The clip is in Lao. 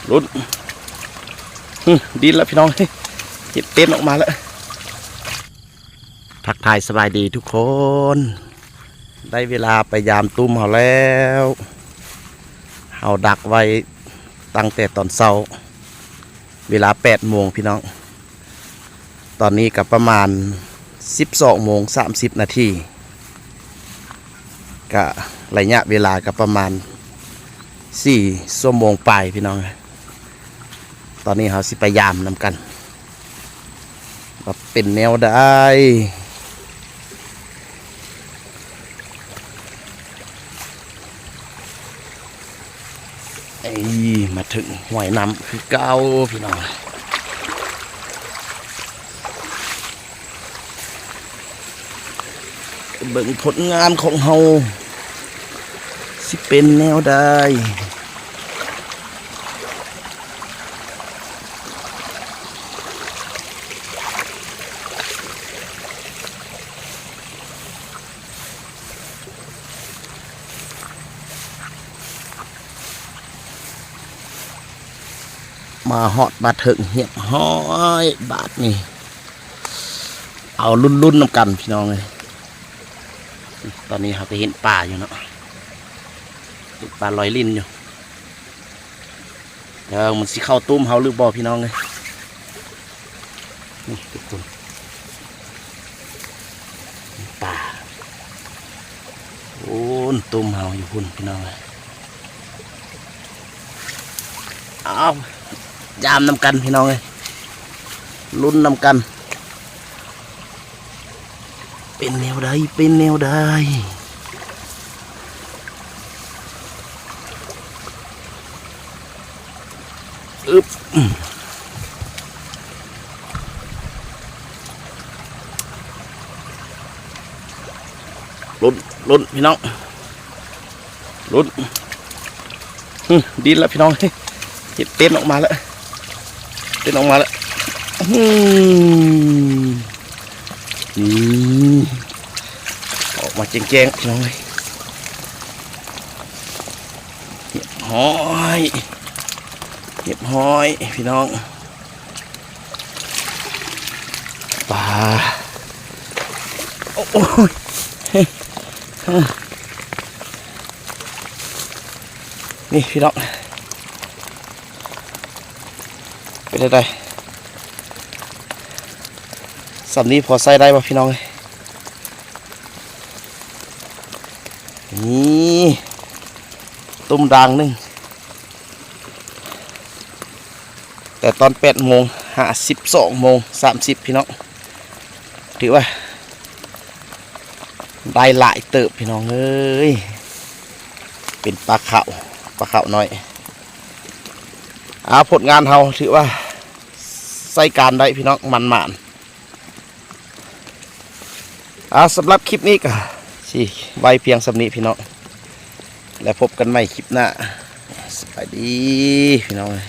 ລຸ້ນ ຫຶ ດິນລະພີ່ນ້ອງ ເຫັດເຕັນອອກມາລະ. ທັກທາຍສະບາຍດີທຸກຄົນ ໄດ້ເວລາໄປຢາມຕຸ້ມເຮົາແລ້ວ. ເຮົາດັກໄວ້ຕັ້ງແຕ່ຕອນເຊົ້າ ເວລາແປດໂມງພີ່ນ້ອງ. ຕອນນີ້ກໍປະມານສິບສອງໂມງສາມສິບນາທີ ກະໄລຍະເວລາກໍປະມານສີ່ຊົ່ວໂມງປາຍພີ່ນ້ອງ. ຕອນນີ້ເຮົາຊິໄປຢາມນຳກັນວ່າເປັນແນວໃດ. ເອີຍ ມາເຖິງຫ້ວຍນ້ຳຄືເກົ່າພີ່ນ້ອງ. ເບິ່ງຜົນງານຂອງເຮົາຊິເປັນແນວໃດ. ມາຮອດມາເຖິງຮຽບຮ້ອຍບາດນີ້ ເອົາລຸ້ນໆນຳກັນພີ່ນ້ອງເອີຍ. ຕອນນີ້ເຮົາກໍເຫັນປາຢູ່ເນາະ ເຫັນປາລອຍຫຼິ້ນຢູ່. ແຕ່ວ່າມັນຊິເຂົ້າຕຸ້ມເຮົາຫຼືບໍ່ພີ່ນ້ອງເອີຍ. ນີ້ທຸກຄົນ ປາ ໂອ້ ຕຸ້ມເຮົາຢູ່ພຸ້ນພີ່ນ້ອງເອີຍ. ເອົາ ຢາມນຳກັນພີ່ນ້ອງເອີຍ ລຸ້ນນຳກັນ. ເປັນແນວໃດ ເປັນແນວໃດ. ອຶບ ລຸ້ນ ລຸ້ນພີ່ນ້ອງ ລຸ້ນ. ຫຶ ດິນລະພີ່ນ້ອງ ເຫັດເຕັນອອກມາລະ ເຕັນອອກມາລະ. ຫື ນີ້ ອອກມາແຈ້ງໆພີ່ນ້ອງເອີຍ. ຮຽບຮ້ອຍ ຮຽບຮ້ອຍພີ່ນ້ອງ. ປາ ໂອ້ຍ ນີ້ພີ່ນ້ອງ ເປັນຈັ່ງໃດ? ສ່ຳນີ້ພໍໃຊ້ໄດ້ບໍ່ພີ່ນ້ອງເອີຍ? ນີ້ ຕຸ້ມດາງໜຶ່ງ ແຕ່ຕອນແປດໂມງຫາສິບສອງໂມງສາມສິບພີ່ນ້ອງ ຖືວ່າໄດ້ຫຼາຍເຕີບພີ່ນ້ອງເອີຍ. ເປັນປາຂາວ ປາຂາວນ້ອຍ. ອາ ຜົນງານເຮົາຖືວ່າໃຊ້ການໄດ້ພີ່ນ້ອງ ໝານໆ. ອາ ສຳລັບຄລິບນີ້ກໍຊິໄວ້ພຽງສ່ຳນີ້ພີ່ນ້ອງ ແລ້ວພົບກັນໃໝ່ຄລິບໜ້າ. ສະບາຍດີພີ່ນ້ອງເອີຍ.